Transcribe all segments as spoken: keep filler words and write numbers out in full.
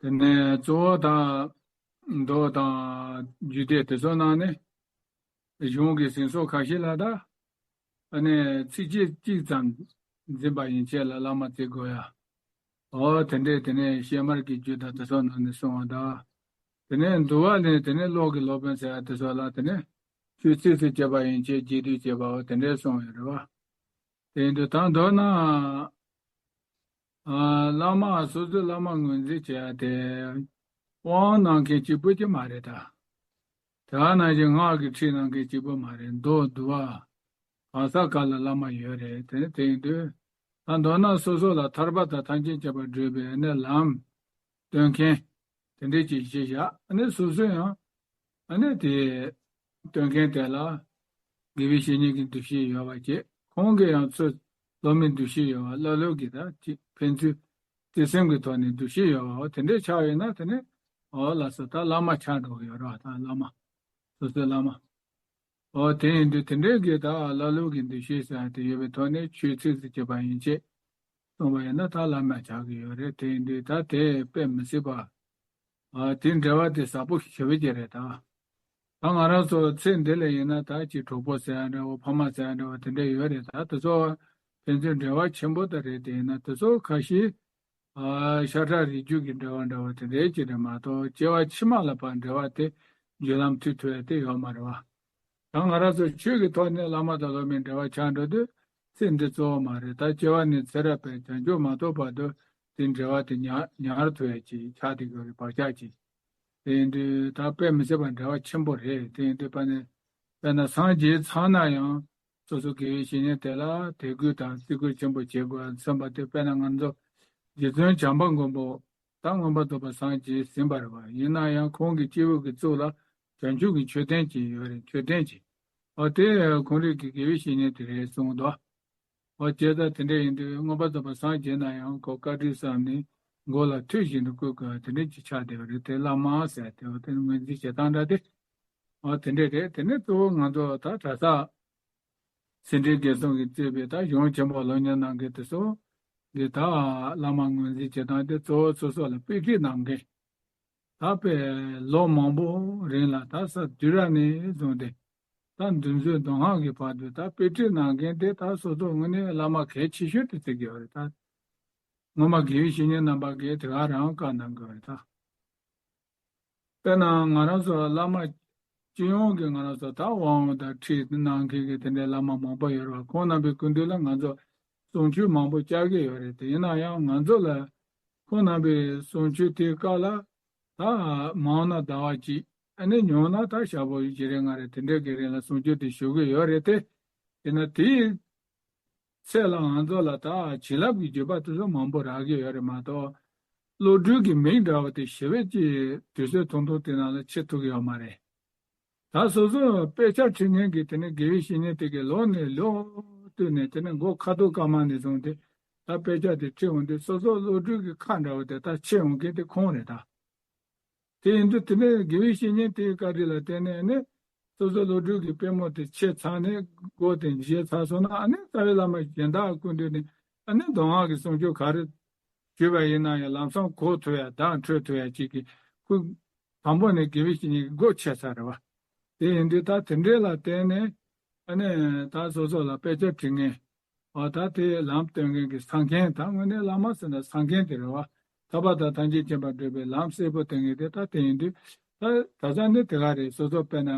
དེ་ནས་གཙོ་བོ་དང་མདོ་དང་རྒྱུད་སྡེ་དེ་ཚོ་ནང་ནས་གཞུང་གི་ཟིན་སོགས་ཁ་ཤས་ལ་ད་ཨ་ནི་ཚིགས་བཅད་གཅིག་ཙམ་འཛིན་པ་ཡན་ཆད་ལ་བླ་མ་བརྩི་དགོས་ཡ། འོ་དེ་འདྲས་དེ་ནས་གཤེད་དམར་གྱི་རྒྱུད་དང་དེ་ཚོ་ནང་ནས་གསུངས་པ་དང་། དེ་ནས་འདུལ་བ་ལས་དེ་ནས་གློག་གི་སློབ་དཔོན་ཟེར་ཡ་དེ་ཚོ་ལ་དེ་ནས་ཆོས་ཚིགས་སུ་བཅད་པ་ཡན་ཆད་རྒྱས་བསྡུས་བྱས་པའོ། དེ་འདྲས་གསུངས་ཡོད་རེད་བ། དེ་ཡིན་དུས་ད་མདོར་ན། ཨ། བླ་མ་སོ་སོའི་བླ་མ་ངོས་འཛིན་བྱེད་ཡ་དེ་དབང་གནང་མཁན་གཅིག་པུ་ཅིག་མ་རེད་ད། དེ་ག་ནང་བཞིན་སྔགས་ཀྱི་ཁྲིད་གནང་མཁན་གཅིག་པུ་མ་རེད། མདོ་འདུལ་བ་གང་ཟག་ག་ལ་བླ་མ་ཡོད་རེད། དེ་ནི་དེ་ཡིན་དུས་ད་མདོར་ན་སོ་སོ་ལ་ཐར་པ་དང་ཐམས་ཅད་མཁྱེན་པར་བགྲོད་པའི་ནི་ལམ་སྟོན་མཁན་དེ་འདྲས་ཅིག་བྱས་བཞག་ཨ་ནི་སོ་སོ་ཡང་ཨ་ནི་དེ་སྟོན་མཁན་དེ་ལ་དགེ་བའི་བཤེས་གཉེན་གྱི་འདུ་ཤེས་ཡོད་པ་བྱས། ཁོང་གིས་ཡང་ཚུར་སློབ་མའི་འདུ་ཤེས་ཡོད་པ། བླ་སློབ་ཀྱི་ད་ཅིག་ཕན་ཚུན་བརྩེ་སེམས་ཀྱི་ཐོག་ནས་འདུ་ཤེས་ཡོད་པ། དེ་འདྲས་ཆགས་ཡོད་ན་དེ་ནི་འོ་ལགས་སོ། ད་བླ་མ་ཆགས་འགྲོ་གི་ཡོད་རེད་བ། ད་བླ་མ་སོ་སོའི་བླ་མ། འོ་དེ་ཡིན་དུས་དེ་འདྲའི་གི་ད་བླ་སློབ་ཀྱི་འདུ་ཤེས་ཟེར་དེ་ཡོད་པའི་ཐོག་ནས་ཆོས་ཚིགས་སུ་བཅད་པ་ཡན་ཆད་གསུངས་པ་ཡིན་ན་ད་བླ་མ་ཆགས་ཀྱི་ཡོད་རེད། དེ་ཡིན་དུས་ད་དེ་དཔེ་མི་སྲིད་པ། ཨ། དེ་འབྲེལ་བ་དེ་ཟབ་པོ་ཞེ་པོ་ཅིག་རེད་ད། ད་ང་རང་ཚོ་ཚེ་འདི་ལ་ཡིན་ན་ད་ཅིག་གྲོགས་པོ་ཟེར་ཡ་འདྲ་བོ་ཕ་མ་ཟེར་ཡ་འདྲ་བོ་དེ་འདྲ་ཡོད་རེད་ད། དེ་ཚོ་ཕན་ཚུན་འབྲེལ་བ་ཆེན་པོ་ད་རེད། དེ་ཡིན་ན་དེ་ཚོ་ཁ་ཤས། ཨ། ཤ་ཁྲག་རིགས་རྒྱུད་ཀྱི་འབྲེལ་བ་འདྲ་བོ་དེ་འདྲའི་ཅིག་རེད་མ་གཏོགས་སྐྱེ་བ་ཕྱི་མ་ལ་ཕར་འབྲེལ་བ་དེ་རྒྱུད་ལམ་མཐུད་ཐུབ་ཡ་དེ་ཡོད་མ་རེད་བ། ད་ང་རང་ཚོ་ཆོས་ཀྱི་ཐོག་ནས་བླ་མ་དང་སློབ་མའི་འབྲེལ་བ་ཆགས་འགྲོ་དུས་ཚེ་འདི་གཙོ་བོ་མ་རེད། ད་སྐྱེ་བ་ནས་ཚེ་རབས་པའི་བྱང་ཆུབ་མ་ཐོབ་བར་དུ་དེ་འབྲེལ་བ་དེ་ཉར་ཉར་ཐུབ་ཡ་ཅིག་ཆགས་བསྡད་ཀྱི་ཡོད་རེད། བག་ཆགས་ཅིག་དེ་ཡིན་དུས་ད་དཔེ་མི་སྲིད་པ་འབྲེལ་བ་ཆེན་པོ་རེད། དེ་ཡིན་དུས་དཔེར་ན་དཔེར་ན་སངས་རྒྱས་ཚར་ན་ཡང་སོ་སོ་དགེ་བའི་བཤེས་གཉེན་དེ་ལ་དད་གུས་དང་བརྩི་བཀུར་ཆེན་པོ་བྱེད་དགོས་མཚོན་པ་དེ། དཔེར་ན་ང་ཚོ་རྗེ་བཙུན་བྱམས་པ་མགོན་པོ་ད་མངོན་པར་རྫོགས་པར་སངས་རྒྱས་ཟིན་པ་རེད་བ། ཡིན་ན་ཡང་ཁོང་གི་སྐྱེས་བུ་གི་གཙུག་ལ་བྱང་ཆུབ་ཀྱི་མཆོད་རྟེན་ཅིག་ཡོད་རེད། མཆོད་རྟེན་ཅིག་འོ་དེ་ཁོང་རང་གི་དགེ་བའི་བཤེས་གཉེན་དེ་རེད་གསུངས་འདུག་འོ་བྱས་ཙང་དེ་འདྲ་ཡིན་དུས་མངོན་པར་རྫོགས་པར་སངས་རྒྱས་ན་ཡང་ཁོ་བཀའ་དྲིན་བསམ་ནས་མགོ་ལ་ཐུགས་བཞིན་དུ་བཀུར་དགོས་པ་དེ་འདྲ་ཅིག་ཆགས་བསྡད་པ་རེད། དེ་བླ་མ་ཟེར་དེ་འོ་དེ་ངོས་འཛིན་བྱེད་སྟངས་འདྲ་དེ་འོ་དེ་འདྲ་རེད། དེ་ནས་གཙོ་བོ་ང་ཚོ་ད་གྲྭ་ས་སེ་འབྲས་དགེ་གསུམ་གྱིས་གཙོས་པའི་ད་གཞུང་ཆེན་པོ་སློབ་གཉེར་གནང་མཁན་དེ་ཚོ་གི་ད་བླ་མ་ངོས་འཛིན་བྱེད་སྟངས་དེ་གཙོ་བོ་སོ་སོ་ལ་དཔེ་ཁྲིད་གནང་མཁན། ད་དཔེ་ལོ་མང་པོ་རིང་ལ་ད་ས་དུས་རབས་ནས་བཟུང་སྟེ་ད་འདི་ཚོའི་མདོ་སྔགས་ཀྱི་བར་དུ་ད་དཔེ་ཁྲིད་གནང་མཁན་དེ་ད་སོ་སོ་དངོས་གནས་བླ་མ་གལ་ཆེ་ཤོས་དེ་བརྩི་གི་ཡོད་རེད་ད། སྔོན་མ་དགེ་བའི་བཤེས་གཉེན་རྣམ་པ་གིས་དེ་ག་རང་བཀའ་གནང་གི་ཡོད་རེད་ད། དཔེར་ན་ང་རང་ཚོ་བླ་མ་སྤྱི་ཡོངས་ཀྱི་ང་རང་ཚོ་ད་དབང་དང་ཁྲིད་གནང་མཁན་གྱི་དེ་འདྲའི་བླ་མ་མང་པོ་ཡོད་རེད་བ། ཁོང་རྣམ་པའི་སྐུ་མདུན་ལ་ང་ཚོ་གསུང་ཆོས་མང་པོ་བསྐྱར་གྱི་ཡོད་རེད་དེ། ཡིན་ན་ཡང་ང་ཚོ་ལ་ཁོང་རྣམ་པའི་གསུང་ཆོས་དེའི་སྐབས་ལ་ད་མང་ན་ཟླ་བ་གཅིག་ཨ་ནི་ཉུང་ན་ད་ཞག་པོ་བཞི་རེ་ལྔ་རེ་དེ་འདྲའི་གི་རིང་ལ་གསུང་ཆོས་དེ་ཞུ་གི་ཡོད་རེད་དེ། ཡིན་ན་དེའི་ཚད་ལ་ང་ཚོ་ལ་ད་བྱིན་རླབས་ཀྱི་བརྒྱུད་པ་དེ་ཚོ་མང་པོ་རག་གི་ཡོད་རེད་མ་གཏོགས། བློ་གྲོས་ཀྱི་མིག་འདྲ་བ་དེ་ཞེ་པོ་ཅིག་དུས་ཚོད་ཐུང་ཐུང་དེ་ནང་ལ་ཕྱེ་ཐུབ་ཀྱི་ཡོད་མ་རེད། ད་སོ་སོ་དཔེ་ཆ་ཁྲིད་མཁན་གྱི་དེ་ནས་དགེ་བའི་བཤེས་གཉེན་དེ་གའི་ལོ་ནས་ལོ་བསྟུད་ནས་དེ་ནས་མགོ་ཁ་དོག་དཀར་དམར་ནས་བཟུང་སྟེ་ད་དཔེ་ཆ་དེ་ཁྲིད་འོང་དུས་སོ་སོ་བློ་གྲོས་ཀྱི་ཁ་འདྲ་བ་དེ་ད་ཕྱེ་འོང་མཁན་དེ་ཁོང་རེད་ད། དེ་ཡིན་དུས་དེ་ནས་དགེ་བའི་བཤེས་གཉེན་དེའི་བཀའ་དྲིན་ལ་བརྟེན་ནས་ནི་སོ་སོ་བློ་གྲོས་ཀྱི་པུས་མོ་དེ་ཕྱེ་ཚར་ནས་སྒོ་དེ་འབྱེད་ཚར་སོང་ན་ཨ་ནི་རྩ་བའི་བླ་མ་གཞན་དག་སྐུ་མདུན་ནས་ཨ་ནི་མདོ་སྔགས་ཀྱི་གསུང་ཆོས་ག་རེ་ཞུས་པ་ཡིན་ན་ཡང་ལམ་སང་གོ་ཐུབ་ཡ་བརྡ་འཕྲོད་ཐུབ་ཡ་ཅིག་གི་ཁུ་དང་པོ་ནས་དགེ་བའི་བཤེས་གཉེན་གྱི་སྒོ་ཕྱེ་ཚར་རེད་བ། དེ་ཡིན་དུས་ད་དེ་འདྲའི་ལ་བརྟེན་ནས་ཨ་ནི་ད་སོ་སོ་ལ་དཔེ་ཆ་ཁྲིད་མཁན། འོ་ད་དེ་ལམ་སྟོན་མཁན་གྱི་ས་མཁན་ད་དངོས་གནས་བླ་མ་ཟེར་ན་ས་མཁན་དེ་རེད་བ། ཐར་པ་དང་ཐམས་ཅད་མཁྱེན་པར་བགྲོད་པའི་ལམ་གསལ་པོ་སྟོན་མཁན་དེ་ད་དེ་ཡིན་དུས་ད་ད་ཆ་ནི་དེ་ག་རེད། སོ་སོ་དཔེར་ན་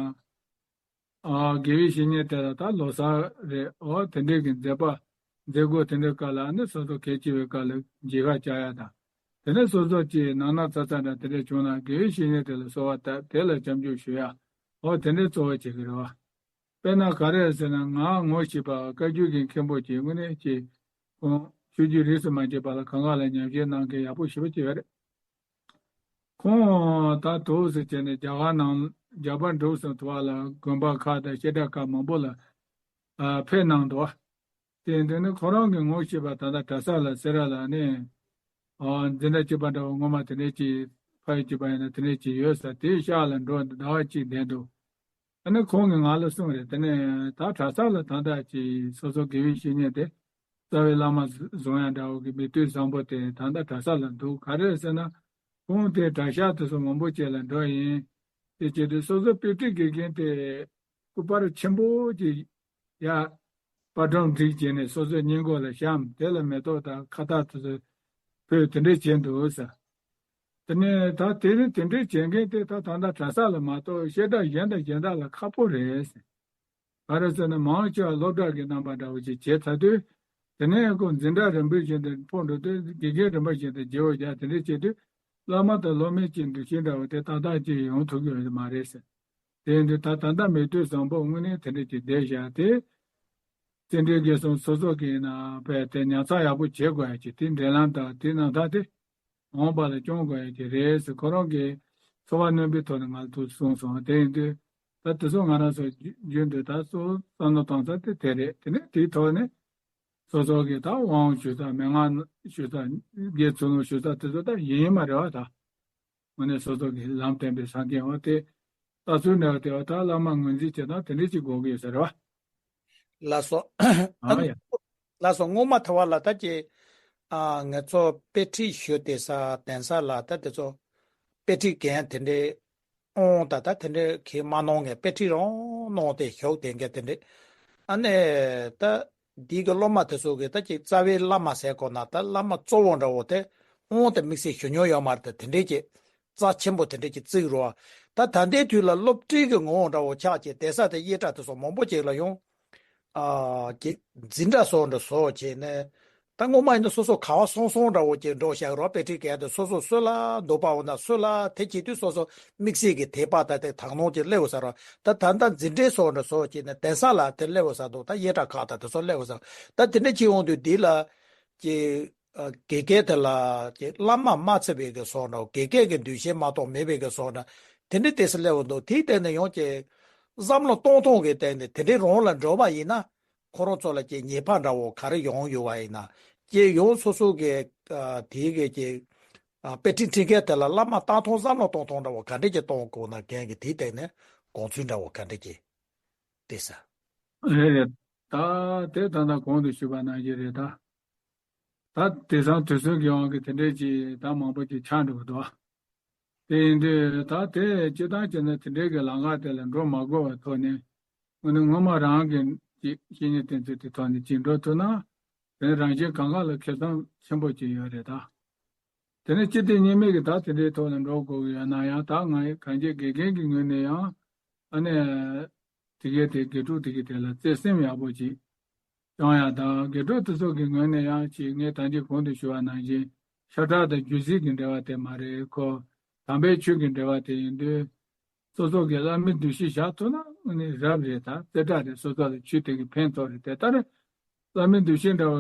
ཨ་དགེ་བའི་བཤེས་གཉེན་དེ་ལ་ད་ལོ་གསར་རེད། འོ་དེ་འདྲའི་གི་མཛད་པ་མཛད་སྒོ་དེ་འདྲའི་སྐབས་ལ་ནི་སོ་སོ་གལ་ཆེ་བའི་སྐབས་ལ་མཇལ་ཁ་བཅར་ཡ་དང་། དེ་ནས་སོ་སོ་ཀྱི་ནང་ན་ཚ་ཚ་འདྲ་དེ་འདྲ་བྱུང་ན་དགེ་བའི་བཤེས་གཉེན་དེ་ལ་གསོལ་བ་བཏབ་དེ་ལ་སྐྱབས་འཇུག་ཞུ་ཡ། འོ་དེ་འདྲའི་གཙོ་བོ་བྱེད་ཀྱི་རེད་བ། དཔེར་ན་ག་རེ་ཟེར་ན་ང་ངོ་ཤེས་པ་བཀའ་བརྒྱུད་ཀྱི་མཁན་པོ་ཅིག་དངོས་གནས་ཀྱི་ཁོང་ཆོས་བརྒྱུད་རིས་སུ་མ་ཆད་པ་ལ་གང་ག་ལ་ཉམས་ཞིབ་གནང་མཁན་ཡག་པོ་ཞེ་པོ་ཅིག་ཡོད་རེད། ཁོང་ད་དུས་སུ་བྱས་ནས་རྒྱ་གར་ནང་རྒྱ་བལ་འབྲུག་གསུམ་དུ་བ་ལ་དགོན་པ་ཁག་དང་བཤད་གྲྭ་ཁག་མང་པོ་ལ་ཨ་ཕེབས་གནང་འདུག་དེ་འདི་ནི་ཁོ་རང་གི་ངོ་ཤེས་པ་ད་ལྟ་གྲྭ་ས་ལ་སེ་ར་ལ་ནས་ཨ་འཛིན་གྲྭ་བཅུ་པ་འདྲ་བོ་སྔོན་མ་དེ་འདྲས་ཅིག་ཕ་ཡུལ་བཅུ་པ་ཡིན་ན་དེ་འདྲས་ཅིག་ཡོད་ས་དེའི་ཤག་ལ་འགྲོ་ཟླ་བ་གཅིག་བསྡད་འདུག་ཨ་ནི་ཁོང་གིས་ང་ལ་གསུངས་རེད། དེ་ནས་ད་གྲྭ་ས་ལ་ད་ལྟ་ཅིག་སོ་སོ་དགེ་བའི་བཤེས་གཉེན་དེ་རྩ་བའི་བླ་མ་བཟུང་ཡ་འདྲ་བོ་གི་མིག་ལྟོས་བཟང་པོ་དེ་ད་ལྟ་གྲྭ་ས་ལ་འདུག་ག་རེ་ཟེར་ན་ ཁོང་དེ་གྲྭ་ཤག་དེ་ཚོ་མང་པོ་བྱས་ལ་འགྲོ་ཡིན། དེ་བྱེད་དུས་སོ་སོ་དཔེ་ཁྲིད་དགེ་རྒན་དེ་སྐུ་པར་ཆེན་པོ་ཅིག་ཡ་པར་སྒྲོམ་སྒྲིག་བྱས་ནས་སོ་སོའི་སྙིང་གོང་ལ་བཤམས། དེ་ལ་མེ་ཏོག་དང་ཁ་བཏགས་དེ་ཚོ་ཕུལ། དེ་འདྲས་བྱས་འདུག་ཟེར། དེ་ནས་ད་དེ་རིང་དེ་འདྲས་བྱེད་མཁན་དེ་ད་ད་ལྟ་གྲྭ་ས་ལ་མ་གཏོགས་བཤད་གྲྭ་གཞན་དང་གཞན་དག་ལ་ཁག་པོ་རེད་ཟེར། ག་རེ་ཟེར་ན་མང་ཆེ་བ་སློབ་གྲྭ་གི་རྣམ་པ་འདྲ་བོ་ཞིག་བྱས་ཚར་དུས། དེ་ནས་ཁོ་འཛིན་གྲྭ་རིམ་པ་བཞིན་དུ་ཕོག་འགྲོ་དུས་དགེ་རྒན་རིམ་པ་བཞིན་དུ་བརྗེ་བོ་རྒྱག་དེ་འདྲས་བྱེད་དུས། བླ་མ་དང་སློབ་མའི་ཅིག་འདུ་ཤེས་འདྲ་བོ་དེ་ཏག་ཏག་ཅིག་ཡོང་ཐུབ་ཀྱི་ཡོད་མ་རེད་ཟེར། དེ་ཡིན་དུས་ད་ད་ལྟ་མེ་དུས་བཟང་པོ་དངོས་གནས་དེ་འདྲས་ཀྱི་བསྡད་བཞག་དེ། རྩེ་འགྲན་དགེ་གསུམ་སོ་སོ་གི་ཡིན་ན་བས་དེ་ཉར་ཚགས་ཡག་པོ་བྱེད་དགོས་ཡ་ཅིག་དེ་འབྲེལ་ལམ་དང་དེ་རྣམ་ཐར་དེ་འོངས་པ་ལ་སྐྱོང་དགོས་ཡ་ཅིག་རེད་ཟེར། ཁོ་རང་གིས་ཚོར་བ་རྣོན་པོའི་ཐོག་ནས་ང་ལ་ཐུགས་གསུངས་སོང་། དེ་ཡིན་དུས་ད་དེ་ཚོ་ང་རང་ཚོ་རྒྱུན་དུ་ད་གཙོ་བོ་བསམ་བློ་གཏོང་ས་དེ་དེ་རེད། དེ་ནས་དེའི་ཐོག་ནས་སོ་སོ་གི་ད་དབང་ཞུ་ས་མན་ངག་ཞུ་ས་དགེ་ཚུལ་སློང་ཞུ་ས་དེ་ཚོ་ད་ཡིན་ཡིན་མ་རེད་བ་ད། དངོས་གནས་སོ་སོ་གི་ལམ་བསྟན་པའི་སངས་རྒྱས་འོ་དེ་ལྟ་ཚུལ་འདྲ་བ་དེ་བ་ད་བླ་མ་ངོས་འཛིན་བྱེད་སྟངས་དེ་འདྲས་ཅིག་དགོས་ཀྱི་ཡོད་ས་རེད་བ། ལགས་སོ། ཨ་ཡ། ལགས་སོ། སྔོན་མ་དེ་བ་ལ་ད་ཀྱི་ཨ་ང་ཚོ་དཔེ་ཁྲིད་ཞུ་བསྡད་ས་གདན་ས་ལ་ད་དེ་ཚོ་དཔེ་ཁྲིད་མཁན་དེ་འདྲས་ཨོང་ད་ད་དེ་འདྲས་གི་མ་གནང་ངས་དཔེ་ཁྲིད་རང་གནང་སྟེ་ཞོགས་དེ་འགས་དེ་འདྲས་ཨ་ནས་ད། འདི་གི་སློབ་མ་དེ་ཚོ་གི་ད་ཅིག་རྩ་བའི་བླ་མ་ཟེར་དགོས་ན་ད་བླ་མ་གཙོ་བོ་འདྲ་བོ་དེ་དབང་དུ་དམིགས་བསལ་ཞུ་མྱོང་ཡོད་མ་རེད། ད་དེ་འདྲས་ཀྱི་རྩ་ཆེན་པོ་དེ་འདྲས་ཀྱི་བརྩིགས་རོགས། ད་ད་ལྟའི་དུས་ལ་སློབ་ཁྲིད་ཀྱི་ངོ་བོ་འདྲ་བོ་ཆགས་ཀྱི་བསྡད་ས་དེ་དབྱེ་གྲགས་དེ་ཚོ་མང་པོ་ཅིག་ལ་ཡོང་ཨ་ཀྱི་འཛིན་གྲྭ་སོགས་འདྲ་བཟོ་བྱས་ནས་ད་སྔོན་མ་ཡིན་ན་སོ་སོ་ག་བ་སོང་སོང་འདྲ་བོ་ཅིག་འགྲོ་བཞག་རོགས། དཔེ་ཁྲིད་གས་དེ་སོ་སོ་སུ་ལ་འདོད་པ་འོ་ན་སུ་ལ་དེ་བྱེད་དུས་སོ་སོ་དམིགས་བསལ་གྱི་དད་པ་ད་དེ་དག་སྣང་ཅིག་སླེབས་ས་རོགས། ད་ད་ལྟ་འཛིན་གྲྭའི་སོགས་འདྲ་སོགས་བྱས་ནས་གདན་ས་ལ་དེ་སླེབས་ས་འདུག་ད་དབྱེ་གྲགས་ཁག་ད་དེ་ཚོ་སླེབས་ས། ད་དེ་འདྲ་བྱེད་ཡོང་དུས་འདི་ལ་ཀྱི་ཨ་དགེ་རྒན་དེ་ལ་ཀྱི་བླ་མ་མ་ཚད་པའི་གི་སོགས་འདྲ་དགེ་རྒན་གྱི་འདུ་ཤེས་མ་གཏོགས་མེད་པའི་གི་སོགས་འདྲ་དེ་འདྲ་དེ་སུ་སླེབས་འདུག་དེའི་སྟེང་ནས་ཡང་ཀྱི་བསམ་བློ་གཏོང་སྟངས་ཀྱི་སྟེང་ནས་དེ་འདྲའི་རང་ལ་འགྲོ་བ་ཡིན་ན་ཁོ་རང་ཚོ་ལ་ཀྱི་ཉེས་པ་འདྲ་བོ་ག་རེ་ཡོང་ཡོད་བ་ཡིན་ན་ཀྱི་ཡང་སོ་སོ་གི་ཨ་དེའི་གི་ཀྱི་ཨ་དཔེ་ཁྲིད་ཁྲིད་མཁན་དེ་ལ་བླ་མ་ལྟ་སྟངས་བསམ་བློ་གཏོང་སྟངས་འདྲ་བོ་ག་འདྲ་ཅིག་གཏོང་དགོས་ན་རྒན་གྱི་དེའི་སྟེང་ནས་དགོངས་ཚུལ་འདྲ་བོ་ག་འདྲ་ཅིག་དེ་ས། རེད་རེད། ད་དེ་ད་ལྟ་གོང་དུ་ཞུས་པ་ནང་བཞིན་རེད་ད། ད་དེང་སང་དུས་ཚོད་ཀྱི་དབང་གིས་དེ་འདྲས་ཀྱི་ད་མང་པོ་ཅིག་ཆགས་འགྲོ་གི་འདུག་དེ་ཡིན་དུས་ད་དེ་སྤྱིར་བཏང་བྱས་ན་དེ་འདྲས་ཀྱི་ལམ་ཁ་དེ་ལ་འགྲོ་མ་དགོས་པའི་ཐོག་ནས་དངོས་གནས་སྔོན་མ་རང་གི་ཅིག་བཤེས་གཉེན་བསྟེན་ཚུལ་དེ་ཐོག་ནས་ཅིག་འགྲོ་ཐུབ་ན་དེ་ནི་རང་གཞན་གང་ག་ལ་ཁེ་བཟང་ཆེན་པོ་ཅིག་ཡོད་རེད་ད། དེ་ནས་སྤྱི་བདེ་གཉིས་མེད་ཀྱི་ད་དེ་འདྲའི་ཐོག་ལ་འགྲོ་དགོས་ཀྱི་ཡོད་ན་ཡང་ད་ང་གང་ཅི་དགེ་རྒན་གྱི་ངོས་ནས་ཡང་ཨ་ནི་དེ་གའི་དེ་དགེ་ཕྲུག་དེ་གའི་དེ་ལ་བརྩེ་སེམས་ཡག་པོ་ཅིག་བཅང་ཡག་དང་དགེ་ཕྲུག་དེ་ཚོ་གི་ངོས་ནས་ཡང་ཅིག་ངས་ད་ཅི་གོང་དུ་ཞུ་བ་ནང་བཞིན་ཤ་ཁྲག་དང་རྒྱུད་ཟིག་གི་འབྲེལ་བ་དེ་མ་རེད། ཁོ་དམ་པའི་ཆོས་ཀྱི་འབྲེལ་བ་དེ་ཡིན་དུས། སོ་སོ་གི་བླ་མའི་འདུ་ཤེས་བཞག་ཐུབ་ན་ནི་རབ་རེད་ད། རྩེ་གྲས་རེད། སོ་སོ་ལ་ཆོས་དེ་གི་ཕན་ཐོགས་རེད་དེ། ད་རེས་བླ་མའི་འདུ་ཤེས་འདྲ་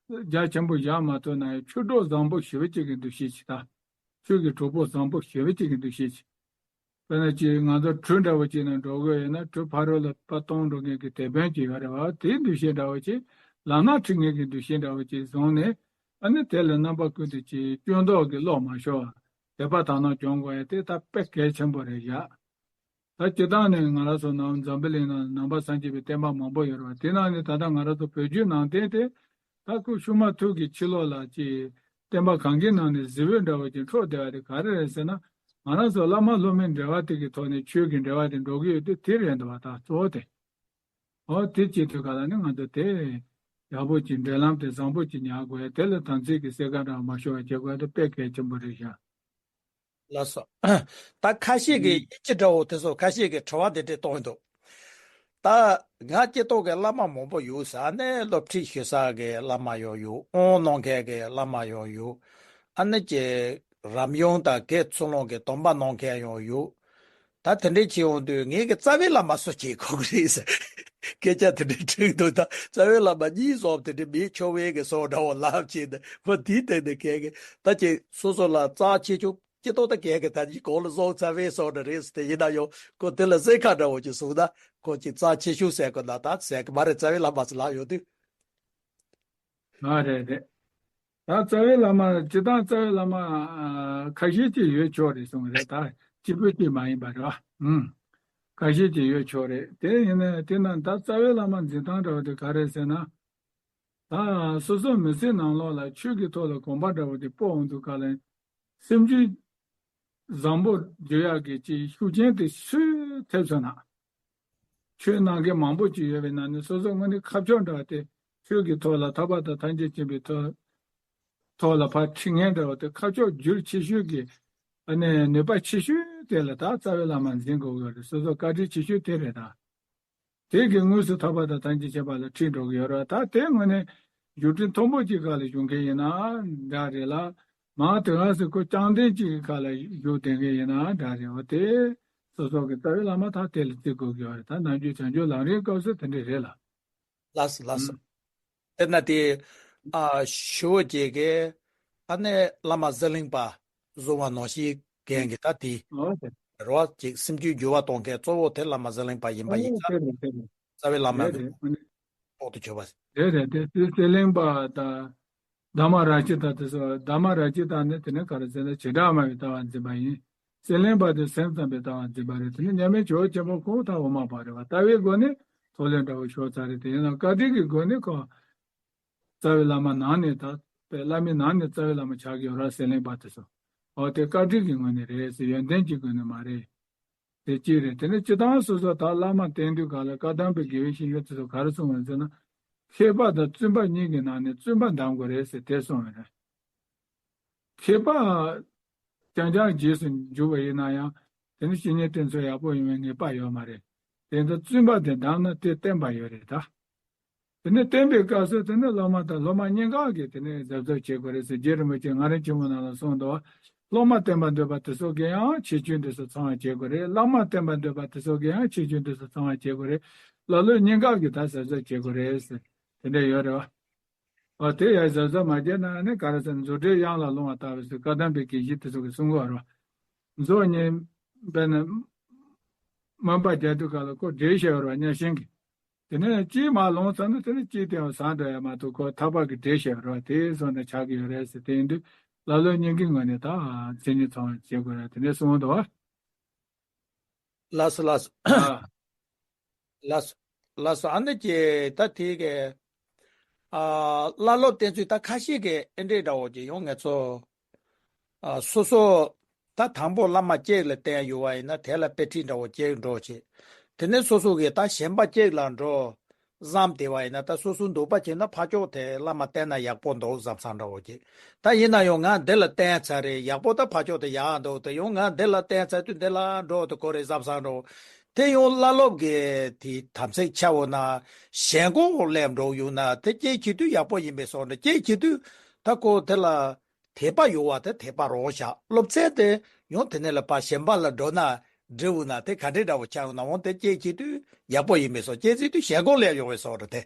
བ་རྒྱ་ཆེན་པོ་བཞག་མ་ཐུབ་ན་ཡང་ཆོས་གྲོགས་བཟང་པོ་ཞེ་པོ་ཅིག་གི་འདུ་ཤེས་ཅིག་ད། ཆོས་ཀྱི་གྲོགས་པོ་བཟང་པོ་ཞེ་པོ་ཅིག་གི་འདུ་ཤེས་ཅིག་དཔེར་ན་ཅིག་ང་ཚོ་གྲུ་འདྲ་བོ་ཅིག་ནང་འགྲོ་དགོས་ཡོད་ན་གྲུ་ཕ་རོལ་ལ་ཕར་གཏོང་འགྲོ་མཁན་གྱི་དེད་དཔོན་ཅིག་ཡོད་རེད་བ། དེའི་འདུ་ཤེས་འདྲ་བོ་ཅིག་ལམ་སྣ་ཁྲིད་མཁན་གྱི་འདུ་ཤེས་འདྲ་བོ་ཅིག་བཟུང་ནས་ཨ་ནི་དེ་ལ་རྣམ་པ་ཀུན་ཏུ་ཅིག་སྐྱོན་འདོགས་ཀྱི་བློ་མ་ཤོར་བ། དད་པ་དག་སྣང་སྦྱོང་དགོས་ཡ་དེ་ད་དཔེ་གལ་ཆེན་པོ་རེད་བཞག་ད་སྤྱིར་བཏང་ནས་ང་རང་ཚོ་ནང་འཛམ་བུ་གླིང་ནང་ནང་པ་སངས་རྒྱས་པའི་བསྟན་པ་མང་པོ་ཡོད་རེད་བ། དེ་ནང་ནས་ད་ལྟ་ང་རང་ཚོ་བོད་བརྒྱུད་ནང་བསྟན་དེ་ད་སྐུ་ཤུགས་མ་ཐུག་གི་ཕྱི་ལོགས་ལ་ཅིག་བསྟན་པ་གང་གི་ནང་ནས་གཟི་འོད་འདྲ་བ་ཅིག་འཕྲོ་བསྡད་པ་དེ་ག་རེ་རེད་ཟེར་ན། ང་རང་ཚོ་བླ་མ་སློབ་མའི་འབྲེལ་བ་དེ་གི་ཐོག་ནས་ཆོས་ཀྱི་འབྲེལ་བ་དེ་འགྲོ་གི་ཡོད་དུས་དེ་རེད་འདུག་བ། ད་གཙོ་བོ་དེ་ཨོ་དེ་བྱེད་དུས་ག་ལ་ནི་ང་ཚོ་དེ་ཡག་པོ་ཅིག་འབྲེལ་ལམ་དེ་བཟང་པོ་ཅིག་ཉར་དགོས་ཡ། དེ་ལ་དམ་ཚིག་གི་སེར་ཁ་འདྲ་བ་མ་ཤོར་བ་བྱེད་དགོས་ཡ་དེ་དཔེ་གལ་ཆེན་པོ་རེད་བཞག་ལགས་སོ། ད་ཁ་ཤས་ཀྱིས་ཡིད་ཆེས་འདྲ་བོ་དེ་ཚོ་ཁ་ཤས་ཀྱིས་དྲི་བ་དེ་འདྲས་གཏོང་གི་འདུག་ད་ང་སྐྱེ་ཐོག་གི་བླ་མ་མང་པོ་ཡོད་ས་ནས་སློབ་ཁྲིད་ཞུ་ས་གི་བླ་མ་ཡང་ཡོད། དབང་གནང་མཁན་གྱི་བླ་མ་ཡང་ཡོད། ཨ་ནི་ཀྱི་རབ་ཡུམ་དང་དགེ་ཚུལ་སློང་གི་སྡོམ་པ་གནང་མཁན་ཡང་ཡོད། ད་དེ་འདྲས་བྱེད་ཡོང་དུས་ངེད་ཀྱི་རྩ་བའི་བླ་མ་སུ་བྱེད་དགོས་ཀྱི་རེད་ཟེར། སྐད་ཆ་དེ་འདྲས་དྲིས་འདུག་ད་རྩ་བའི་བླ་མ་གཉིས་གསུམ་དེ་འདྲས་མེད་ཆོག་པའི་གི་བཟོ་འདྲ་བོ་ལབ་བྱས་ནས་ཁོ་དེའི་སྟེང་ནས་གལ་གི་ད་ཀྱི་སོ་སོ་ལ་རྩ་ཆེ་ཆུང་སྐྱེ་ཐོག་ད་གལ་གི་ད་གཉིས་གང་ལ་བཟང་རྩ་བའི་བཟོ་འདྲ་རེད་ཟེར་ཏེ་ཡིན་ན་ཡང་ཁོ་དེ་ལ་སེར་ཁ་འདྲ་བོ་ཅིག་བཟུང་ན་ཁོ་ཅིག་རྩ་ཆེ་ཆུང་ཟེར་དགོས་ན་ད་ཟེར་གི་མ་རེད། རྩ་བའི་བླ་མ་ཟེར་ལབ་ཡོང་དུས། ཨ་རེད་རེད། ད་རྩ་བའི་བླ་མ་སྤྱིར་བཏང་རྩ་བའི་བླ་མ་ཨ་ཁ་ཤས་ཅིག་ཡོད་ཆོག་རེད་གསུངས་རེད། ད་གཅིག་པུ་གཅིག་མ་ཡིན་པ་རེད་བ། ཨུམ། ཁ་ཤས་ཅིག་ཡོད་ཆོག་རེད། དེ་ཡིན་ན་དེ་ན་ད་རྩ་བའི་བླ་མ་འཛིན་སྟངས་འདྲ་བ་དེ་ག་རེད་ཟེར་ན། ད་སོ་སོ་མི་ཚེ་ནང་ལོགས་ལ་ཆོས་ཀྱི་ཐོག་ལ་གོམ་པ་འདྲ་བ་དེ་སྤོ་འོང་དུས་ག་ལ་སེམས་རྒྱུད་ བཟང་པོ་བརྗོད་ཡག་གི་ཅིག་ཤུགས་རྐྱེན་དེ་སུས་ཐེབས་སོང་ན། ཆོས་གནང་མཁན་མང་པོ་ཅིག་ཡོད་པའི་ནང་ནས་སོ་སོ་དངོས་གནས་ཁ་ཕྱོགས་འདྲ་བ་དེ་ཆོས་ཀྱི་ཐོག་ལ་ཐར་པ་དང་ཐམས་ཅད་མཁྱེན་པའི་ཐོག་ཐོག་ལ་ཕར་ཁྲིད་མཁན་འདྲ་བ་དེ་ཁ་ཕྱོགས་བསྒྱུར་ཆེ་ཤོས་ཀྱི་ཨ་ནི་ནུས་པ་ཆེ་ཤོས་དེ་ལ་ད་རྩ་བའི་བླ་མ་འཛིན་དགོས་ཀྱི་ཡོད་རེད། སོ་སོ་བཀའ་དྲིན་ཆེ་ཤོས་དེ་རེད་ད། དེ་གིས་དངོས་སུ་ཐར་པ་དང་ཐམས་ཅད་མཁྱེན་པ་ལ་ཁྲིད་འགྲོ་གི་ཡོད་རེད། ད་དེ་དངོས་གནས་བརྒྱུད་འཕྲིན་མཐོན་པོ་གཅིག་སྒང་ལ་བཞུགས་མཁན་ཡིན་ན་འདྲ་རེད་ལ། མ་དེ་ག་སེ་ཁོ་རྐྱང་ལྡན་གཅིག་གི་ཁ་ལ་བཞུགས་བསྡད་མཁན་ཡིན་ན་འདྲ་རེད་བ། དེ་སོ་སོ་གི་རྩ་བའི་བླ་མ་ད་དེ་ལ་བརྩི་དགོས་ཀྱི་ཡོད་རེད། ད་ནམ་རྒྱུན་བྱང་ཆུབ་ལམ་རིམ་སྐབས་སུ་དེ་འདྲ་རེད་ལ། ལགས་སོ་ལགས་སོ། ཨུམ། དེ་ན་དེ་ཨ་ཞུ་བ་བྱེད་ཀྱི་ཨ་ནི་བླ་མ་ཟི་ལིང་པ་བཟུང་བ་ནང་བཞིན་མཁན་གྱི་ད་དེ་ཨོ་དེ་རེད་བ། ཅིག་སེམས་རྒྱུད་འགྱུར་བ་གཏོང་མཁན་གཙོ་བོ་དེ་བླ་མ་ཟི་ལིང་པ་ཡིན་པ་ཡིན་ཨོ་ཙང་། དེ་རེད་དེ་རེད། རྩ་བའི་བླ་མ་དེ་གི་རེད། ཨ་ནི་ཐོག་ཏུ་གྱུར་པ། རེད་རེད། དེ་དེ་ཟི་ལིང་པ་དང་། དྷརྨ་རཀྵི་ཏ་དེ་ཚོ། དྷརྨ་རཀྵི་ཏ་ནི་དེ་ནི་ག་རེ་ཟེར་ན་བྱེ་བྲག་སྨྲ་བའི་ལྟ་བ་འཛིན་པ་ཡིན། ཟི་ལིང་པ་དེ་སེམས་ཙམ་པའི་ལྟ་བ་འཛིན་པ་རེད། དེ་ནི་མཉམ་མེད་ཇོ་བོ་ཆེན་པོ་ཁོ་ད་འོག་མ་བ་རེད་བ། ལྟ་བའི་སྒོ་ནས་ཐོག་ལས་འདྲ་བོ་ཤོར་ཚར་རེད། དེ་ཡིན་ན་བཀའ་དྲིན་གྱི་སྒོ་ནས་ཁོ་རྩ་བའི་བླ་མ་ནང་ནས་ད་པའི་བླ་མའི་ནང་ནས་རྩ་བའི་བླ་མ་ཆགས་ཀྱི་ཡོད་ར། ཟི་ལིང་པ་དེ་ཚོ། འོ་དེ་བཀའ་དྲིན་གྱི་ངོས་ནས་རེད་ཟེར། ཡོན་ཏན་གྱི་སྒོ་ནས་མ་རེད། དེ་གཅིག་རེད། དེ་ནས་སྤྱིར་བཏང་སོ་སོ་ད་བླ་མ་བསྟེན་དུས་ག་ལ་བཀའ་གདམས་པའི་དགེ་བའི་བཤེས་གཉེན་དེ་ཚོ་ག་རེ་གསུངས་པ་ཟེར་ན། མཁས་པ་དང་བཙུན་པ་གཉིས་ཀྱི་ནང་ནས་བཙུན་པ་འདམ་དགོས་རེད་ཟེར་དེ་གསུངས་པ་རེད། མཁས་པ་རྐྱང་རྐྱང་རྗེས་སུ་འཇུག་པ་ཡིན་ན་ཡང་དེ་ནི་བཤེས་གཉེན་དེ་ཚོ་ཡག་པོ་ཡིན་པའི་ངེས་པ་ཡོད་མ་རེད། དེ་ཚོ་བཙུན་པ་དེ་འདམ་ན་དེ་བསྟན་པ་ཡོད་རེད་ད། དེ་ནས་བསྟན་པའི་སྐབས་སུ་དེ་ནས་སློབ་མ་དང་སློབ་མ་གཉིས་ཀ་གིས་དེ་ནས་གཟབ་གཟབ་བྱེད་དགོས་རེད་ཟེར། རྗེ་རིན་པོ་ཆེ་ངག་རིམ་ཆེན་མོ་ནང་ལ་གསུངས་འདུག། སློབ་མ་བསྟེན་པར་འདོད་པ་དེ་ཚོ་གིས་ཡང་ཁྱད་ཆོས་འདི་ཚོ་ཚང་བར་བྱེད་དགོས་རེད། བླ་མ་བསྟེན་པར་འདོད་པ་དེ་ཚོ་གིས་ཡང་ཁྱད་ཆོས་འདི་ཚོ་ཚང་བར་བྱེད་དགོས་རེད། ལ་ལོས་གཉིས་ཀ་གིས་ད་གཟབ་གཟབ་བྱེད་དགོས་རེད་ཟེར། དེ་འདྲ་ཡོད་རེད་བ། འོ་དེ་ཡང་གཟབ་གཟབ་མ་བྱས་ན་ནི་ག་རེ་ཟེར་ན་རྫུ་འཕྲུལ་གཡང་ལ་ལྷུང་བ་ལྟ་བུ་ཟེར། བཀའ་གདམས་པའི་དགེ་བཤེས་དེ་ཚོ་གིས་གསུང་གི་ཡོད་རེད་བ། མཛོ་གཉིས་དཔེར་ན་སྨན་པ་རྒྱག་དུས་སྐབས་ལ་ཁོ་འགྲེལ་བཤད་ཡོད་རེད་བ། གཉའ་ཤིང་གི། དེ་ནས་གཅིག་མར་ལོང་ཚར་ན་དེ་ནས་གཅིག་དེ་ཡང་ཟ་འདྲ་ཡ་མ་གཏོགས་ཁོ་ཐག་པ་གི་འགྲེལ་བཤད་རོ་དེ་བཟོ་ནས་ཆགས་ཀྱི་ཡོད་རེད་ཟེར། དེ་ཡིན་དུས་ལ་ལོ་གཉིས་ཀྱི་ངོས་ནས་ད་མཚན་ཉིད་ཚང་བ་བྱེད་དགོས་རེད། དེ་ནས་གསུངས་འདུག་བ། ལགས་སོ་ལགས་སོ། ཨ། ལགས་སོ། ལགས་སོ། ཨ་ནི་ཀྱེ་ད་དེ་གའི་ཨ་བླ་སློབ་བསྟེན་ཚུལ་ད་ཁ་ཤས་ཀྱིས་ཨེ་འདྲས་འདྲ་བོ་ཅིག་ཡོང་ངེས་ཚོ། ཨ་སོ་སོ་ད་དང་པོ་བླ་མ་གཅིག་ལ་བསྟེན་ཡོད་པ་ཡིན་ན་དེ་ལ་དཔེ་ཁྲིད་འདྲ་བོ་གཅིག་འགྲོ་བྱེད། དེ་ནས་སོ་སོ་གིས་ད་གཞན་པ་གཅིག་ལ་འགྲོ་བསམ་བསྡད་པ་ཡིན་ན་ད་སོ་སོ་འདོད་པ་བྱེད་ན་ཕར་ཕྱོགས་དེ་བླ་མ་བསྟེན་ན་ཡག་པོ་འདུག་བསམ་བསམ་འདྲ་བོ་གཅིག་ད་ཡིན་ན་ཡང་ང་འདི་ལ་བསྟེན་ཚར་རེད། ཡག་པོ་ད་ཕར་ཕྱོགས་དེ་ཡག་འདུག་དེ་ཡང་ང་འདི་ལ་བསྟེན་ཚར་དུས་འདི་ལ་འགྲོ་དེ་དགོས་རེད་བསམ་བསམ་འདྲ་བོ། དེ་ཡང་བླ་སློབ་ཀྱི་དེ་དམ་ཚིག་ཆ་བོ་ན་ཞེན་ཁོག་སླེབས་འགྲོ་ཡོང་ན་དེ་སྐྱེ་འཆི་དུས་ཡག་པོ་ཡིན་པའི་བཟོ་འདྲ། སྐྱེ་འཆི་དུས་ད་ཁོ་དེ་ལ་དད་པ་ཡོད་པ་དེ་དད་པ་རང་བཞག་སློབ་ཚན་དེ་ཡང་དེ་ནས་ལ་ཕར་གཞན་པ་ལ་འགྲོ་ན་འགྲིག་འོང་ན་དེ་ག་འདྲའི་འདྲ་བོ་ཆགས་འོང་ན་འོང་དེ་སྐྱེ་འཆི་དུས་ཡག་པོ་ཡིན་པའི་བཟོ། སྐྱེ་འཆི་དུས་ཞེན་ཁོག་སླེབས་ཡོང་བའི་བཟོ་འདྲ་དེ།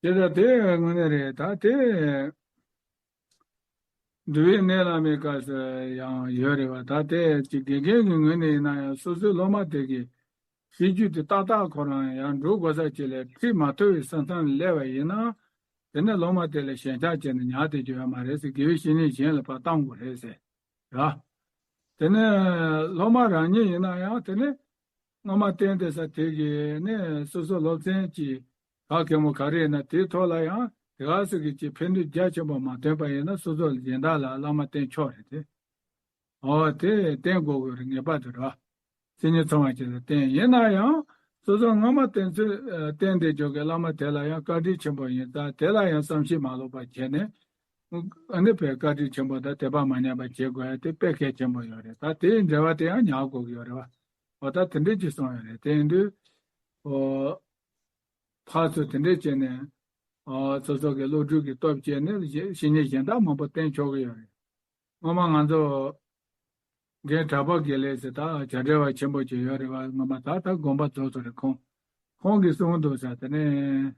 དེ་ལྟར་དེ་དངོས་གནས་རེད་ད་དེ། འདུལ་བའི་གནས་བླ་མའི་སྐབས་སུ་ཡང་ཡོད་རེད་བ། ད་དེ་ཅིག་དགེ་རྒན་གྱི་ངོས་ནས་ཡིན་ན་ཡང་སོ་སོའི་སློབ་མ་དེ་གི་ཤེས་རྒྱུད་དེ་ཏག་ཏག་ཁོ་རང་ཡང་འགྲོ་དགོས་ས་ཅིག་ལ་ཁྲིད་མ་ཐུབ་པའི་ས་མཚམས་སླེབས་པ་ཡིན་ན། དེ་ནས་སློབ་མ་དེ་ལ་ཞེན་ཆགས་བྱས་ནས་ཉར་བསྡད་རྒྱུ་ཡོད་མ་རེད་ཟེར། དགེ་བའི་བཤེས་གཉེན་གཞན་ལ་ཕར་བཏང་དགོས་རེད་ཟེར། ར། དེ་ནས་སློབ་མ་རང་ཉིད་ཡིན་ན་ཡང་དེ་ནས་སྔོན་མ་བསྟེན་བསྡད་ས་དེ་གི་ནས་སོ་སོ་སློབ་ཚན་གྱི་ག་གེ་མོ་ག་རེ་ཡིན་ན་དེའི་ཐོག་ལ་ཡང་དེ་ག་སོ་གི་ཅིག་ཕན་ནུས་རྒྱ་ཆེན་པོ་མ་ཐོན་པ་ཡིན་ན་སོ་སོ་གཞན་དག་ལ་བླ་མ་བསྟེན་ཆོག་རེད་དེ། འོ་དེ་བསྟེན་དགོས་དགོས་རེད། ངེས་པར་དུ་ར། མཚན་ཉིད་ཚང་བ་ཅིག་ལ་བསྟེན། ཡིན་ན་ཡང་སོ་སོ་སྔོན་མ་བསྟེན་ཚུལ་བསྟེན་བསྡད་ཆོག་གི་བླ་མ་དེ་ལ་ཡང་བཀའ་དྲིན་ཆེན་པོ་ཡིན་ཙང་དེ་ལ་ཡང་བསམ་ཤེས་མ་ལོག་པ་བྱས་ནས། ཨ་ནི་བས་བཀའ་དྲིན་ཆེན་པོ་དང་དད་པ་མ་ཉམས་པ་བྱེད་དགོས་ཡ་དེ་དཔེ་གལ་ཆེན་པོ་ཡོད་རེད། ད་དེའི་འབྲེལ་བ་དེ་ཡང་ཉར་དགོས་ཀྱི་ཡོད་རེད་བ། འོ་ད་དེ་འདྲས་ཅིག་གསུངས་ཡོད་རེད། དེ་ཡིན་དུས་འོ་ཕར་ཚུར་དེ་འདྲས་བྱས་ནས་འོ་སོ་སོ་གི་བློ་གྲོས་ཀྱི་སྟོབས་བྱས་ནས་བཤེས་གཉེན་གཞན་དག་མང་པོ་བསྟེན་ཆོག་གི་ཡོད་རེད། སྔོན་མ་ང་ཚོ་རྒན་གྲགས་པ་དགེ་ལེགས་ཟེར་ད་བྱ་བྲལ་བ་ཆེན་པོ་ཅིག་ཡོད་རེད་བ། སྔོན་མ་ད་ད་དགོངས་པ་རྫོགས་སོང་རེད་ཁོང་། ཁོང་གིས་གསུངས་འདུག་ཟེར། དེ་ནས་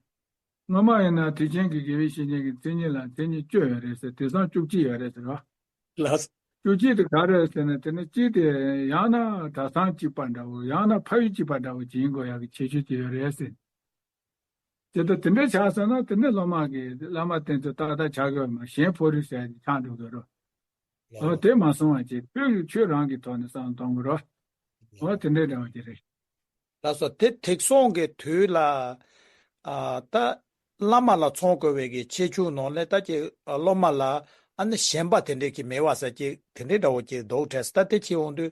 སྔོན་མ་ཡིན་ན་དུས་ཆེན་གྱི་དགེ་བའི་བཤེས་གཉེན་གྱི་མཚན་ཉིད་ལ་མཚན་ཉིད་བཅུ་ཡོད་རེད་ཟེར། དེང་སང་བཅུ་གཅིག་ཡོད་རེད་ཟེར་བ། ལགས། བཅུ་གཅིག་དེ་ག་རེ་ཟེར་ན་དེ་ནི་གཅིག་དེ་ཡང་ན་གྲྭ་ཚང་གཅིག་པ་འདྲ་བོ་ཡང་ན་ཕ་ཡུལ་གཅིག་པ་འདྲ་བོ་ཅིག་ཡིན་དགོས་ཡག་གི་ཁྱད་ཆོས་ཅིག་ཡོད་རེད་ཟེར། དེ་ལྟར་དེ་འདྲ་ཆགས་སོང་ན་དེ་ནས་སློབ་མ་གིས་བླ་མ་བསྟེན་ཚུལ་ཏག་ཏག་ཆགས་ཀྱི་ཡོད་མ་གཞན་ཕོ་རིགས་ཟེར་ཡ་ཅིག་ཆགས་འགྲོ་གི་རེད། ལགས། འོ་དེ་མ་སོང་བ་ཅིག་ཁྱོད་ཀྱིས་ཁྱོད་རང་གི་ཐོག་ནས་བསམ་བློ་གཏོང་དགོས་རེད། འོ་དེ་འདྲའི་འདྲ་བ་ཅིག་རེད། ལགས་སོ། དེ་ཐེག་གསུམ་གྱི་དུས་ལ་ཨ་ད་བླ་མ་ལ་ཚང་དགོས་པའི་གི་ཁྱད་ཆོས་ནང་ལས་ད་ཀྱི་སློབ་མ་ལ་ ཨ་ནི་ཞེན་པ་དེ་འདྲས་ཀྱི་མེད་པ་ཟེར་གྱི་དེ་འདྲས་འདྲ་བོ་ཅིག་འདུག་དྲན་སོང་། ད་དེ་བྱེད་འོང་དུས་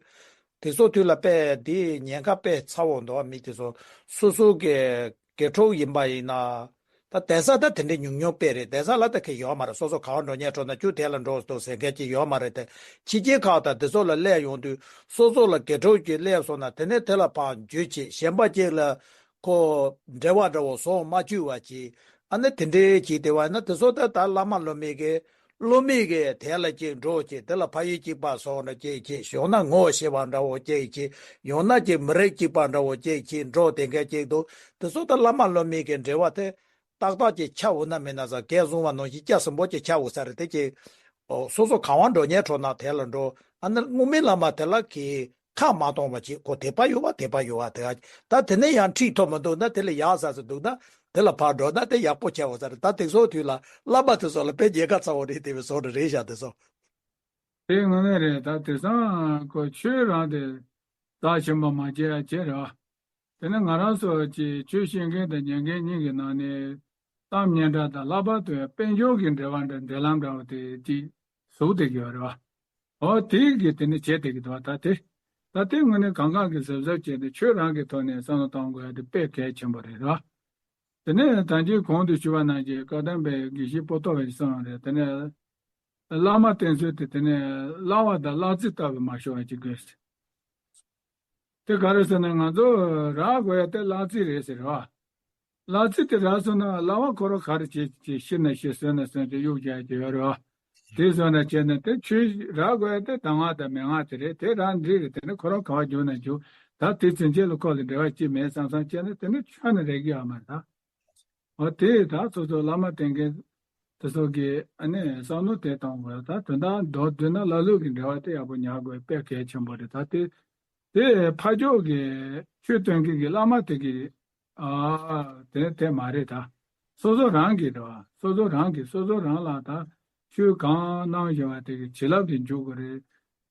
དེ་ཚོ་དུས་ལ་དཔེ་དེ་ཉེན་ཁ་དཔེ་ཚ་བོ་འདུག་མི་དེ་ཚོ་སོ་སོ་གི་དགེ་ཕྲུག་ཡིན་པ་ཡིན་ན། ད་གདན་ས་ད་དེ་འདྲའི་ཉུང་ཉུང་དཔེ་རེད། གདན་ས་ལ་ད་གི་ཡོད་མ་རེད། སོ་སོ་ག་བ་འགྲོ་ཉལ་འགྲོ་ན་ཁྱོད་དེ་ལ་འགྲོ་འདུག་ཟེར་མཁན་ཅིག་ཡོད་མ་རེད་དེ། ཕྱི་རྒྱལ་ཁག་དང་དེ་ཚོ་ལ་སླེབས་ཡོང་དུས་སོ་སོ་ལ་དགེ་ཕྲུག་ཅིག་སླེབས་སོང་ན་དེ་ནས་དེ་ལ་ཕར་འཇུས་བྱེད་ཞེན་པ་ཅིག་ལ་ཁོ་འབྲེལ་བ་འདྲ་བོ་བཟོ་མ་བཅུག་པ་ཅིག་ཨ་ནི་དེ་འདྲའི་ཅིག་དེ་བ་ན་དེ་ཚོ་ད་ད་བླ་མ་སློབ་མའི་གི་སློབ་མའི་གི་དེ་ལ་ཅིག་འགྲོ་ཅིག་དེ་ལ་ཕ་ཡུལ་གཅིག་པ་བཟོ་འདྲ་ཅིག་ཅིག་ཡང་ན་ངོ་ཤེས་པ་འདྲ་བོ་ཅིག་ཅིག་ཡང་ན་ཅིག་མི་རིགས་གཅིག་པ་འདྲ་བོ་ཅིག་ཅིག་འགྲོ་དེ་འགའ་ཅིག་འདུག་དེ་ཚོ་ད་བླ་མ་སློབ་མའི་གི་འབྲེལ་བ་དེ་ཏག་ཏག་ཅིག་ཆགས་འོང་ན་མེད་ན་ཟ་གས་བཟུང་བ་ནང་བཞིན་སྐྱ་སིམ་པོ་ཅིག་ཆགས་འོང་ས་རེད། དེ་ཅིག་ཨོ་སོ་སོ་གང་བ་འགྲོ་ཉལ་འགྲོ་ན་དེ་ལ་འགྲོ། ཨ་ནི་དངོས་མིན་བླ་མ་དེ་ལ་གི་ཁ་མ་གཏོང་བ་ཅིག་ཁོ་དད་པ་ཡོད་བ་དད་པ་ཡོད་བ་དེ་ད་དེ་ནས་ཡང་ཁྲིད་ཐུབ་མི་འདུག་ན་དེ་ལ་ཡག་ས་སུ་འདུག་ན་དེ་ལ་ཕར་འགྲོ་ན་དེ་ཡག་པོ་ཆགས་འོང་ས་རེད། ད་དེ་ཚོ་དུས་ལ་བླ་མ་དེ་ཚོ་ལ་དཔེ་ཉེན་ཁ་ཚ་བོ་རེད། དེ་བས་བཟོ་འདྲ་རེད་བཞག་དེ་ཚོ། དེ་དངོས་གནས་རེད། ད་དེང་སང་ཁོ་ཆོས་རང་དེ་རྩ་ཆེན་པོ་མ་བྱེད་ཡ་བྱེད་རེད་བ། དེ་ནི་ང་རང་ཚོ་གི་ཆོས་ཤེས་མཁན་དང་ཉན་མཁན་གཉིས་ཀྱི་ནང་ནས་གཏམ་སྙན་གྲགས་དང་ལྷག་པར་དུ་དཔལ་འབྱོར་གྱི་འབྲེལ་བ་འདྲ་འབྲེལ་ལམ་འདྲ་བ་དེ་ཅིག་ཟུག་བསྡད་ཀྱི་ཡོད་རེད་བ། འོ་དེ་གི་དེ་ནི་བྱེད་བསྡད་ཀྱི་འདུག་བ། ད་དེ་ད་དེ་དངོས་གནས་གང་གང་གི་གཟབ་གཟབ་བྱས་ཏེ་ཆོས་རང་གི་ཐོག་ནས་བསམ་བློ་གཏོང་དགོས་ཡ་དེ་དཔེ་གལ་ཆེན་པོ་རེད་བ། དེ་ནས་ད་ཅི་གོང་དུ་ཞུས་པ་ནང་བཞིན་བཀའ་གདམས་པའི་དགེ་བཤེས་པོ་ཏོ་བའི་གསུངས་རེད། དེ་ནས་བླ་མ་བསྟེན་ཚུལ་དེ་དེ་ནས་གླང་བ་དང་གླང་རྫི་ལྟ་བུ་མ་ཤོར་བ་ཅིག་དགོས། དེ་ག་རེ་ཟེར་ན་ང་ཚོ་རག་དགོས་ཡ་དེ་གླང་རྫི་རེད་ཟེར་བ། གླང་རྫི་དེ་རག་སོང་ན་གླང་བ་ཁོ་རང་ག་རེ་བྱེད་ཀྱི་ཤི་ན་ཤི་གསོན་ན་གསོན་ཏེ་གཡུག་རྒྱག་གི་ཡོད་རེད་བ། དེ་སོང་ན་བྱས་ན་དེ་ཆོས་རག་དགོས་ཡ་དེ་གདམས་ངག་དང་མན་ངག་དེ་རེད། དེ་རང་འགྲིག་རེད། དེ་ནི་ཁོ་རང་ག་བ་འཇུག་ན་འཇུག་ད་དེ་ཚུན་ཆད་ལ་ཁོ་ལ་འབྲེལ་བ་ཅི་མེད་བསམ་བསམ་བྱས་ན་དེ་ནི་ཆ་ནས་རེག་གི་ཡོད་མ་རེད་ད། འོ་དེ་ད་སོ་སོ་བླ་མ་བསྟེན་མཁན་དེ་ཚོ་གིས་ཨ་ནི་བསམ་བློ་དེ་གཏོང་དགོས། ད་དོན་དག་མདོར་བསྡུས་ན་བླ་སློབ་ཀྱི་འབྲེལ་བ་དེ་ཡག་པོ་ཉར་དགོས་དཔེ་གལ་ཆེན་པོ་རེད། ད་དེ་དེ་ཕ་ཕྱོགས་ཀྱི་ཆོས་སྟོན་མཁན་གྱི་བླ་མ་དེ་གིས་ཨ་དེ་དེ་མ་རེད། ད་སོ་སོ་རང་གིས་རེད་བ། སོ་སོ་རང་གིས་སོ་སོ་རང་ལ་ད་ཆོས་གང་གནང་བཞིན་པ་དེ་གི་བྱིན་རླབས་དེ་འཇུག་དགོས་རེད།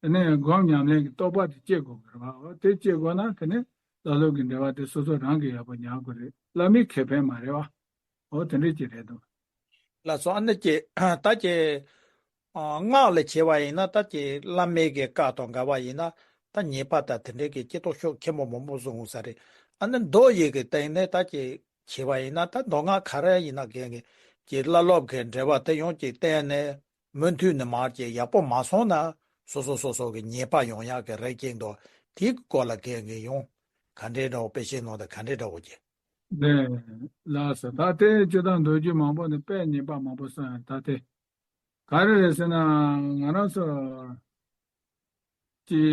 ཨ་ནི་སྒོམ་ཉམས་ལེན་གྱི་རྟོགས་པ་དེ་སྐྱེ་དགོས་ཀྱི་རེད་བ། འོ་དེ་སྐྱེ་དགོས་ན་དེ་ནི་བླ་སློབ་ཀྱི་འབྲེལ་བ་དེ་སོ་སོ་རང་གིས་ཡག་པོ་ཉར་དགོས་རེད། བླ་མའི་ཁེ་ཕན་མ་རེད་བ། འོ་དེ་འདྲ་ཅིག་རེད་འདུག་ལགས་སོ། ཨ་ནི་ཀྱེ་ད་ཀྱེ་སྔགས་ལ་བྱེད་པ་ཡིན་ན་ད་ཀྱེ་བླ་མའི་གི་བཀའ་དང་འགལ་བ་ཡིན་ན་ད་ཉེས་པ་དང་དེ་འདྲའི་གི་སྐྱེ་སྟོབས་ཤུགས་ཆེན་པོ་མང་པོ་བཟུང་ས་རེད། ཨ་ནི་མདོ་ཡི་གི་སྟེང་ནས་ད་ཀྱེ་བྱེད་པ་ཡིན་ན་ད་མདོ་སྔགས་ག་རེ་ཡིན་ན་གན་གི་ཀྱེ་བླ་སློབ་གི་འབྲེལ་བ་དེ་ཡོང་ཀྱེ་གཏན་ནས་མུ་མཐུད་ནས་མར་ཀྱེ་ཡག་པོ་མ་སོང་ན་སོ་སོ་སོ་སོ་གི་ཉེས་པ་ཡོང་ཡག་གི་རེ་སྐྱེས་འདུག་དེའི་སྐོར་ལ་གན་གི་ཡོང་ག་འདྲའི་འདྲ་བོ་དཔེ་ཤེས་ནང་དུ་ག་འདྲའི་འདྲ་བོ་ཀྱེ། ལགས་སོ། ད་ལྟའི་སྤྱིར་བཏང་མདོ་རྒྱུད་མང་པོ་ནས་དཔེ་ཉེས་པ་མང་པོ་གསུངས་ཡོད། ད་དེ་ག་རེ་རེད་ཟེར་ན་ང་རང་ཚོ་ཀྱི་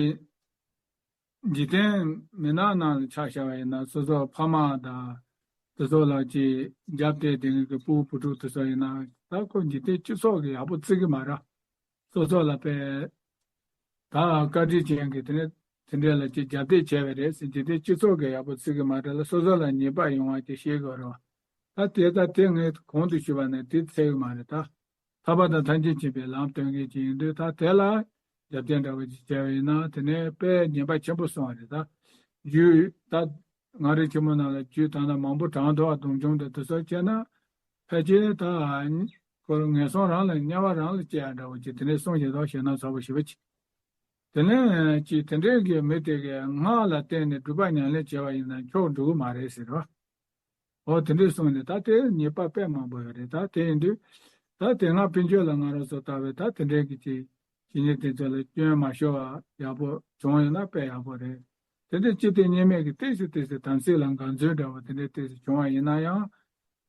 འཇིག་རྟེན་མི་ནག་ནང་ལ་ཆ་བཞག་པ་ཡིན་ན་སོ་སོ་ཕ་མ་དང་དེ་ཚོ་ལ་ཀྱི་རྒྱབ་གཏད་དེ་གི་ཕྲུ་གུ་བུ་ཕྲུག་དེ་ཚོ་ཡིན་ན་ད་ཁོ་འཇིག་རྟེན་སྤྱི་ཚོགས་ཀྱི་ཡག་པོ་བརྩི་གི་མ་རེད། སོ་སོ་ལ་དཔེ་ད་བཀའ་དྲིན་ཅན་གྱི་དེ་ནས་དེ་འདྲ་ལ་ཅིག་རྒྱབ་གཏད་བྱས་པ་རེད་ཟེར་འཇིག་རྟེན་སྤྱི་ཚོགས་ཀྱི་ཡག་པོ་བརྩི་གི་མ་རེད་ལ་སོ་སོ་ལ་ཉེས་པ་ཡོང་བ་ཅིག་ཤེས་དགོས་རེད་བ། ད་དེ་ད་དེ་ངས་གོང་དུ་ཞུས་པ་ནས་དེ་ཚད་གི་མ་རེད་ད། ཐར་པ་དང་ཐམས་ཅད་མཁྱེན་པའི་ལམ་སྟོན་མཁན་ཅིག་ཡིན་དུས་ད་དེ་ལ་རྒྱབ་རྟེན་འདྲ་བོ་ཅིག་བྱས་པ་ཡིན་ན་དེ་ནས་དཔེ་ཉེས་པ་ཆེན་པོ་སོང་བ་རེད་ད། རྒྱུད་ད་ང་རའི་ཆེན་མོ་ནང་ལ་རྒྱུད་ད་ན་མང་པོ་དྲངས་འདུག་བ། སྡོམ་ཆུང་དང་དེ་ཚོ་བྱས་ན་ཕལ་ཆེར་ད་ཁོ་ངན་སོང་རང་ལ་དམྱལ་བ་རང་ལ་སྐྱེ་ཡ་འདྲ་བོ་ཅིག་དེ་ནས་གསུངས་བཞག་འདུག་ཞེད་སྣང་ཚ་པོ་ཞེ་པོ་ཅིག་དེ་ནས་ཅིག་དེ་འདྲའི་གི་མི་དེ་གི་སྔགས་ལ་བརྟེན་ནས་སྒྲུབ་པ་ཉམས་ལེན་བྱས་པ་ཡིན་ན་མཆོག་འགྲོ་གི་མ་རེད་ཟེར་བ། འོ་དེ་འདྲས་གསུངས་ནས་ད་དེ་ཉེས་པ་དཔེ་མང་པོ་ཡོད་རེད། ད་དེ་ཡིན་དུས་ད་དེ་སྔ་ཕན་ཆོད་ལ་ང་རང་ཚོ་ལྟ་བའི་ད་དེ་འདྲའི་གི་ཅིག་ཇི་སྙེད་དེ་ཚོ་ལ་སྐྱོན་མ་ཤོར་བ་ཡག་པོ་བྱུང་ཡོད་ན་དཔེ་ཡག་པོ་རེད། དེ་འདྲའི་ཅི་སྟེ་སྙེ་མེད་ཀྱི་ཏོག་ཙམ་ཏོག་ཙམ་དམ་ཚིག་ལ་འགལ་འཛོལ་འདྲ་བོ་དེ་འདྲའི་ཏོག་ཙམ་བྱུང་བ་ཡིན་ན་ཡང་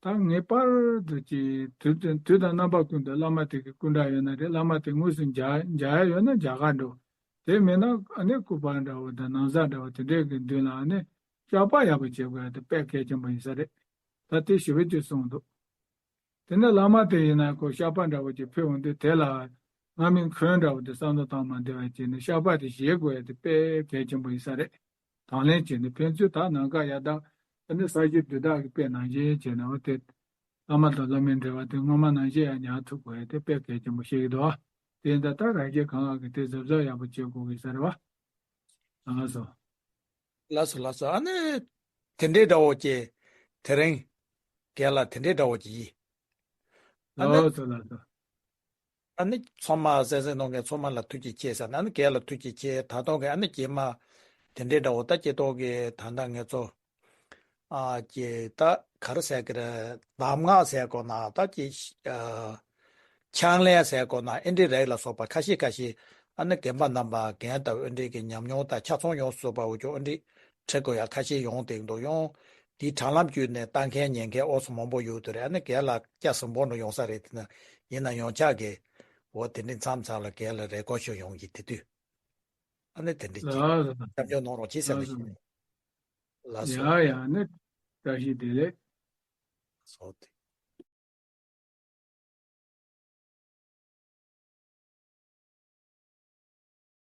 ད་ངེས་པར་དུ་ཅིག་དུས་དང་དུས་དང་རྣམ་པ་ཀུན་ཏུ་བླ་མ་དེ་གི་སྐུ་འདྲ་ཡོད་ན་རེད། བླ་མ་དེ་དངོས་སུ་མཇལ་མཇལ་ཡ་ཡོད་ན་མཇལ་ཁ་འགྲོ། དེ་མེད་ན་ཨ་ནི་སྐུ་པར་འདྲ་བོ་དང་ན་བཟའ་འདྲ་བོ་དེ་འདྲའི་གི་མདུན་ལ་ཨ་ནི་བཤགས་པ་ཡག་པོ་བྱེད་དགོས་ཡ་དེ་དཔེ་གལ་ཆེན་པོ་ཡིན་ས་རེད། ད་དེ་ཞེ་པོ་ཅིག་གསུངས་འདུག་དེ་ནས་བླ་མ་དེ་ཡིན་ན་ཁོ་བཤགས་པ་འདྲ་བོ་ཅིག་ཕུལ་འོང་དུས་དེ་ལ་སྔ་མའི་འཁོན་འདྲ་བོ་དེ་བསམ་བློ་བཏང་མ་བསྡད་པ་བྱས་ནས་བཤགས་པ་དེ་བཞེས་དགོས་ཡ་དེ་དཔེ་གལ་ཆེན་པོ་ཡིན་ས་རེད། དང་ལེན་བྱས་ནས་ཕན་ཚུན་ད་ནམ་མཁའ་ཡར་ལྟ་ཨ་ནི་ས་གཞི་རྡུལ་དག་གི་དཔེ་ནང་བཞིན་བྱས་ནས་འོ་དེ་བླ་མ་དང་སློབ་མའི་འབྲེལ་བ་དེ་སྔོན་མ་ནང་བཞིན་ཡང་ཉར་ཐུབ་དགོས་ཡ་དེ་དཔེ་གལ་ཆེན་པོ་ཤེས་ཀྱི་འདུག་དེ་ཡིན་ད་ལྟ་རང་རྒྱལ་གང་ལགས་ཀྱིས་དེ་གཟབ་གཟབ་ཡག་པོ་བྱེད་དགོས་ཀྱི་ས་རེད་བ། ལགས་སོ། ལགས་སོ་ལགས་སོ། ཨ་ནི་དེ་འདྲའི་འདྲ་བོ་ཅིག་དེ་རིང་རྒན་ལགས་དེ་འདྲའི་འདྲ་བོ་ཅིག་ཡིན། ཨ་ནི་ལགས་སོ་ལགས་སོ། ཨ་ནི་ཚང་མ་གསན་གཟིགས་གནང་མཁན་ཚང་མ་ལ་ཐུགས་རྗེ་ཆེ་ཟེར་ནས། ཨ་ནི་རྒན་ལ་ཐུགས་རྗེ་ཆེ། ད་ལྟ་གི་ཨ་ནི་རྗེས་མ་དེ་འདྲའི་འདྲ་བོ་ད་སྐྱེ་ཐོག་གི་ད་ལྟ་ངེད་ཚོ་ཨ་ཀྱེ་ད་ག་རེ་ཟེར་གི་རེད། གདམས་ངག་ཟེར་དགོས་ན་ད་ཀྱེ་ཨ་ཕྱག་ལེན་ཟེར་དགོས་ན་ཨེ་འདྲི་རེད་ལ་སོགས་པ་ཁ་ཤས་ཁ་ཤས་ཨ་ནི་རྒན་པ་རྣམ་པ་རྒན་དང་ཨེ་འདྲི་གི་ཉམས་མྱོང་དང་ཆ་ཚང་ཡོངས་སུ་རྫོགས་པ་འུ་ཅོ་ཨེ་འདྲི་ཁྲིད་དགོས་ཡ་ཁ་ཤས་ཡོང་བསྡད་འདུག་ཡོང་དེའི་དྲ་ལམ་བརྒྱུད་ནས་ལྟ་མཁན་ཉན་མཁན་ཨོ་སོ་མང་པོ་ཡོད་དུ་རེད། ཨ་ནི་རྒན་ལ་སྐྱ་སེམས་པོ་འགྲོ་ཡོང་ས་རེད། དེ་ན་ཡིན་ན་ཡང་ཆག་གི་འོ་དེ་འདྲི་མཚམས་མཚམས་ལ་རྒན་ལ་རེ་སྐོར་ཞུ་ཡོང་གི་དེ་དུས་ཨ་ནི་དེ་འདྲི་ལགས་སོ། སྐྱབས་བཅོལ་གནང་རོགས་གྱིས་ཟེར་ལགས་ནས་སོ། ལགས་སོ། ཡ་ཡ་ནི་བཀྲ་ཤིས་བདེ་ལེགས། སོ་དེ།